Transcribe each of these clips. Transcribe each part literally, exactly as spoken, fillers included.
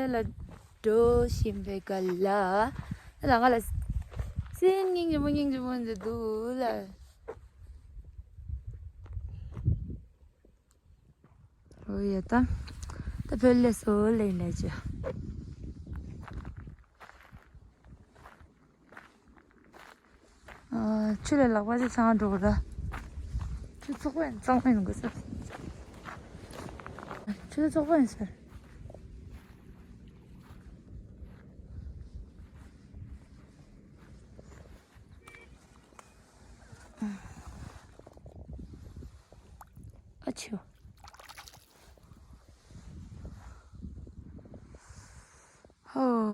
ལ་འགྲོ་བཞིན་པའི་སྐབས་ལ། ཨ་ལ་ང་ལ་སེམས་སྙིང་རྗེ་མོ་སྙིང་རྗེ་མོ་འདི་འདུག་ལ། ཨོ་ཡ་ད། ད་བོད་ལས་སོ་ལེ་ལེ་ཅི། ཨ། ཆུ་ལ་ལག་པ་ཅིག་ཚང་འགྲོ་གི་ར། ཆུ་ཚོགས་པ་ཡིན་གཙང་མ་ཡིན་དགོས་ས། ཆུ་ཚོགས་པ་ཡིན་ཟེར། ཨ་ཆུ། ཧོ།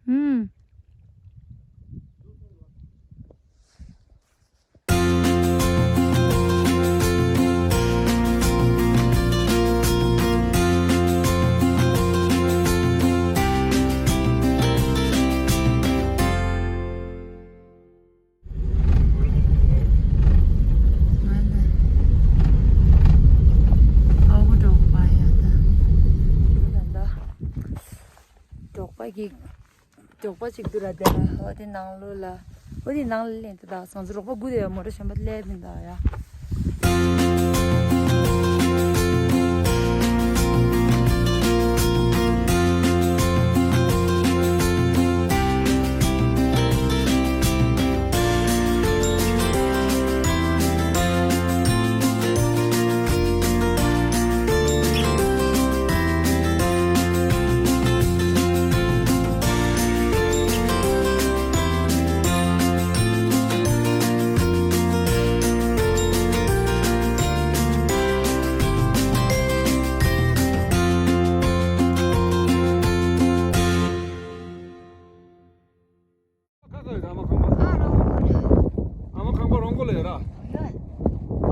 ཧུམ། འབྲོག་པ་གི་འབྲོག་པ་གཅིག་འདུག་ར་དེ་ལ། འོ་དེ་ནང་ལོགས་ལ། འོ་དེ་ནང་ལ་སླེབས་འདུག་ད་སོང་ཙང་རོགས་པ་སྒུག་བསྡད་ཡོད། མོ་ཊ་གཞན་པ་སླེབས་མི་འདུག་ཡ། ཁ་ཁ་ཡོད། ཨ་མ་ཁང་པ། ཨ་རོང་པོ་རེད། ཨ་མ་ཁང་པ་རོང་པོ་ལ་ཡོད་ར། ཡོད།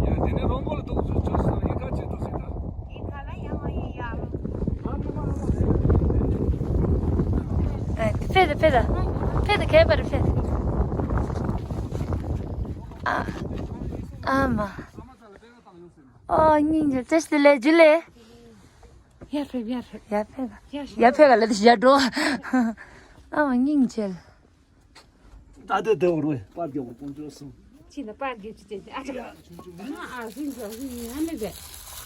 ཡ་དེ་ནས་རོང་པོ་ལ་འདུག་ཚུལ་ཆོས་སོང་ཡིན་ཁ་ཆེ་འདུག་ཟེར་ད། ཡིན་ཁ་ལ་ཡང་ཨ་ཡིན་ཡ། ཨ་ཕེ་ད་ཕེ་ད། ཕེ་ད་ཁེ་པར་ཕེ་ད། ཨ་ཨ་མ། ཨོ་སྙིང་རྗེ། བཀྲ་ཤིས་བདེ་ལེགས། ཇུ་ལེ། ཡར་ཕེབས། ཡར་ཕེབས། ཡར་ཕེབས། ཡར་ཕེབས་ག་ལ་དེ་ཡར་འགྲོ། ཨ་མ་སྙིང་རྗེ། ད་དེ་དེ་འོ་རོ་པར་རྒྱབ་པོ་དཀོན་མཆོག་གསུམ། ཅི་ན་པར་རྒྱབ་ཅི་ཅི་ཅི་ཨ་ཅག་ཨ་ཟིན་ཅོ་ཟིན་ཡ་མེད་པས།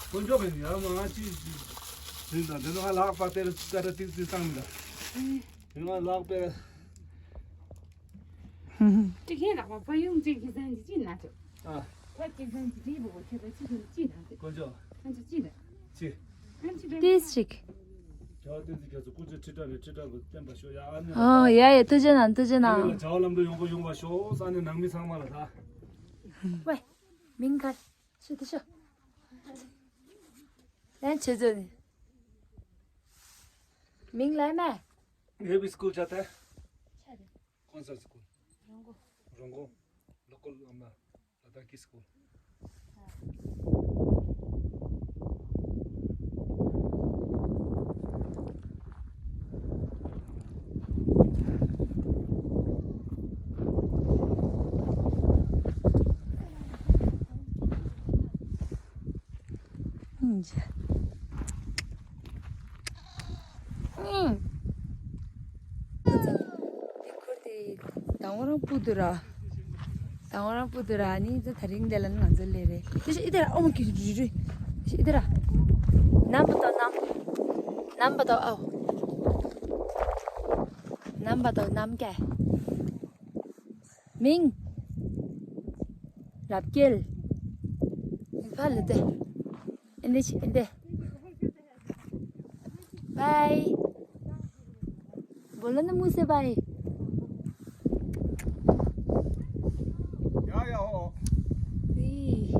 དཀོན་མཆོག་གི་ཡ་མ་ང་ཅི་ཟིན་ད་དེ་ནོ་ལག་པ་དེར་ཙ་ར་ཏིག་ཙི་བཏང་མི་ད། དེ་ནོ་ལག་པས། ཅི་ཁེ་ལག་པ་ཕ་ཡུང་ཅིག་གི་ཟན་ཅི་ཅི་ན་ཅོ། ཨ། ཕ་ཅིག་ཟན་ཅི་ཅི་བོ་ཁེ་ད་ཅི་ཟན་ཅི་ན་ཅོ། དཀོན་མཆོག་ཨ་ཅི་ཟན། ཅི། ཏིས་ཅིག་རྒྱལ་བ་བསྟན་འཛིན་རྒྱ་མཚོ་སྐུ་ཚེ་ཁྲི་ཕྲག་ནས་ཁྲི་ཕྲག་ཏུ་བརྟན་པར་ཤོག་ཡ། ཨ་ནི། ཨོ་ཡ་ཡ། ཐུགས་རྗེ་གནང་། ཐུགས་རྗེ་གནང་། ལ་བྱ་བ་ལམ་འགྲོ་ཡོང་པོ་ཡོང་བར་ཤོག་ས་ནས་ནང་མི་ཚང་མ་ལ་ད། ཝེ། མིང་ག་རེ། ཤི་དི་ཤོ། ཡང་ཆེ་ཚོད་ནི། མིང་ལ་མ། ངའི་བི་སྐུལ་ཆ་ཏེ། ཆ་རེ། ཁོང་ས་སྐུལ། རོང་གོ། རོང་གོ། ལོ་ཀལ་ཨ་མ། ལ་དྭགས་ཀྱི་སྐུལ། ཨུམ། འདི་ཁུར་དེ་དང་པོ་རང་སྤུ་དུ་ར། དང་པོ་རང་སྤུ་དུ་ར་ནི་ད་དེ་རིང་འདི་ལ་ནི་ང་ཚོ་སླེབས་རེད། དེ་ཤ་ཨི་དེ་ར་ཨོ་མ་ཀི་རུ་རུ་རུ། ཤ་ཨི་དེ་ར། ནམ་པ་དོ་ནམ། ནམ་པ་དོ་ཨོ། ནམ་པ་དོ་ནམ་ཀེ། མིང་། རབ་རྒྱལ། ཕ་ལ་དེ། ཨེ་འདི་ཨེ་འདི། Bye. बोलो ना मुंह से bye. ཡ་ཡ་ཧོ། ཨི།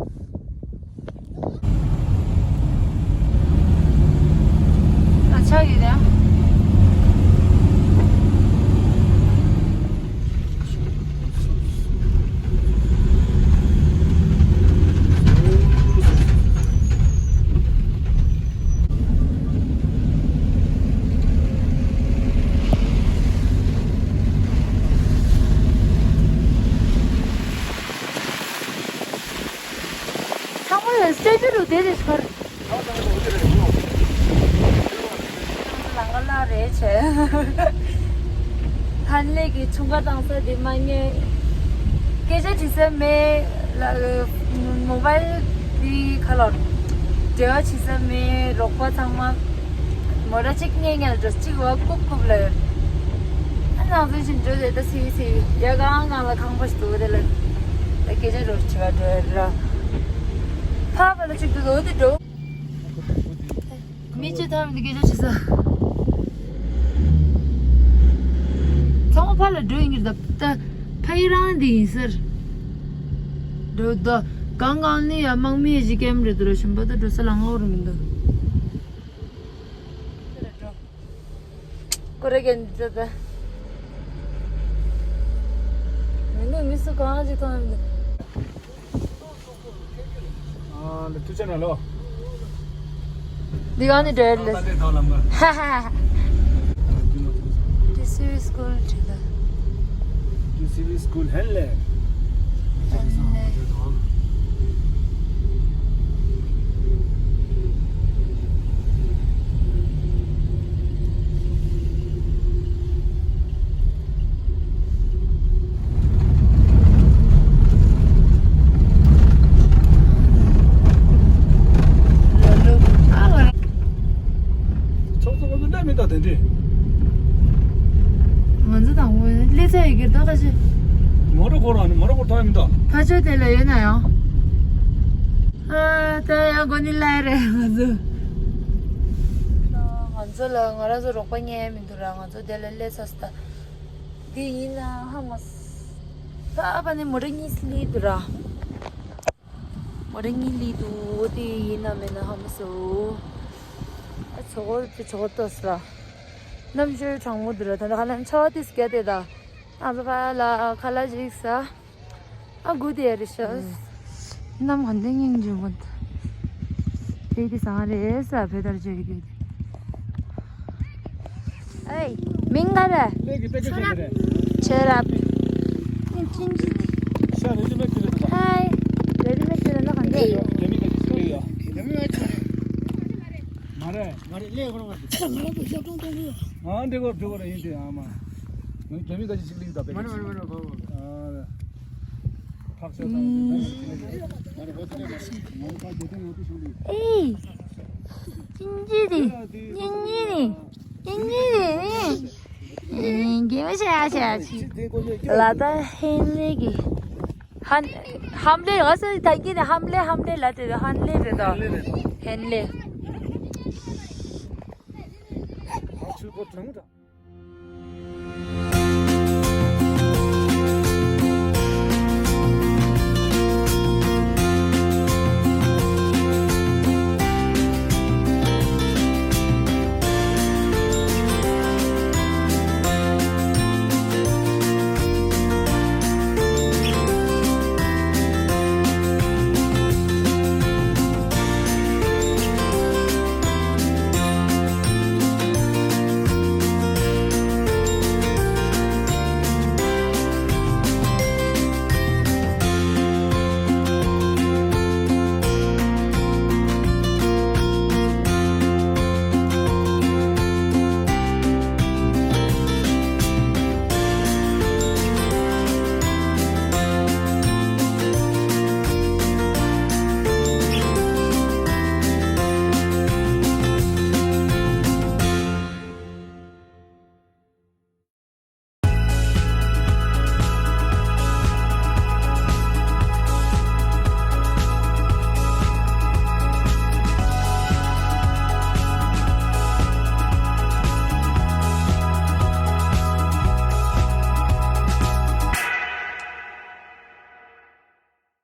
ཨ་ཆག་ཡོད་ཡ། རུ་དེ་རེད་ཁར། ལང་ཀ་ལ་རེད་བྱས། ཧན་ལེ་གི་ཆུང་ཀ་བཏང་ས་དེ་མ་ཉེ། སྐད་ཆ་དྲི་ས་མེད་ལ། མོ་བལ་དེ་ཁ་ལོར། འབྲེལ་བ་བྱེད་ས་མེད་རོགས་པ་ཚང་མ། མོ་ར་གཅིག་ཉལ་ཉལ་འགྲོ་གཅིག་བ་ཀུབ་ཀུབ་ལ་ཡོད། ཨ་ནང་ཚོ་བཞིན་འགྲོ་དེ་ད་སི་སི་ཡ་གང་གང་ལ་ཁང་པ་ཞིག་འདུག་དེ་ལ། ད་སྐད་ཆ་རོ་བྱེད་ག་འགྲོ་ཡ་ར། ཕ་བ་ལ་ཅིག་འདུག་འོ་དེ་འགྲོ། མི་ཅི་ཐམ་འདི་སྐད་ཆ་བྱེད་ས། ཚང་མ་ཕ་ལ་འགྲོ་ཡིན་གྱི་ད་ད་ཕ་ཡི་རང་འདི་ཡིན་ཟེར། འགྲོ་ད་གང་གང་ནི་ཡ་དམག་མི་ཡ་ཞིག་ཀེམ་རེད་འདུག་ར་ཤིན་པ་ད་འགྲོ་ས་ལ་ངོ་རུ་མི་འདུག་ཀོ་རེ་གན་ཛ་ད། མི་འདུག་མི་སུ་གང་ཅིག་མཐོང་མི་འདུག་ཨ་ལེ་ཐུགས་རྗེ་གནང་ལོ། འདི་གང་ནས་འགྲོ་ཡ་ལེ། ཧ་ཧ། ཏི་སི་ཝི་སྐུལ་བྲིས་ད། ཏི་སི་ཝི་སྐུལ་ཧན་ལེ། ཧན་ལེ། ཚོགས་གཙོ་ཁོ་ཚོ་སླེབས་མི་འདུག་དེ་འདྲས། ང་ཚོ་དང་པོ་སླེབས་ཚར་ཡོད་ཀྱི་འདུག་ཁ་ཤས། མོ་ར་སྐོར་ཨ་ནི་མོ་ར་སྐོར་ཐོན་མི་འདུག་ཕ་ཆོས་དེ་ལ་ཡོད་ན་ཡང་། ཨ་ད་ཡང་གོ་ནི་ལ་རེད་ང་ཚོ། ང་ཚོ་ལ་ང་རང་ཚོ་རོགས་པ་རྙེད་མི་འདུག་ར། ང་ཚོ་དེ་ལ་སླེབས་ཚར་སོང་ད། འདི་ཡིན་ན་ཧ་མ་སོང་། ད་ཨ་ཕ་ནི་མོ་ར་གཉིས་སླེབས་འདུག་ར། མོ་ར་གཉིས་སླེབས་འདུག་འདི་ཡིན་ན་མིན་ན་ཧ་མ་སོང་། ཨ་ཆོག་གོ་དེ་ཆོག་གོ་ཏོ་སི་ར། གནམ་གཤིས་གྲང་མོ་འདུག་ར། ད་ལྟ་ཁ་ལན་ཆོག་ཏི་སྐད་དེ་ད། ཨ་ཕ་ལ་ཁ་ལག་ཅིག་ཟ། ཨ་དགུ་དེ་རེད་ཤག་གནམ་གང་དེ་སྙིང་རྗེ་མོ། དེ་དེ་བཟང་རེད་ས་བོད་ལྟར་བརྗོད་ཡོད་གི། ཨེ། མིང་ག་རེ། ཁྱེད་རབ། ཧའི། རེ་ཌི་མེད་ཅི་རེད་ན་གང་དེ། མ་རེད། མ་རེད་ལས་ཁོ་རང་ག་ང་འདི་གོ་འདི་གོ་རེ་ཡིན་དེ་ཨ་མ། རྒྱ་མི་ག་ཅིག་ལིག་ད་པེ། མ་རེད་མ་རེད་མ་རེད་གོ་གོ། ཨེ། ཅིན་ཅི་རི། ཉིན་ཉི་རི། ཉིན་ཉི་རི་ནི། ཨེ། གེ་མ་ཤ་ཤ་ཆི། ལ་ད་ཧན་ལེ་གི། ཧན། ཧམ་ལེ་ཡོད་ས་ད་གི་ནི་ཧམ་ལེ་ཧམ་ལེ་ལ་དེ་ཧན་ལེ་རེད་ད། ཧན་ལེ། ཆུ་བོ་གྲང་དང་།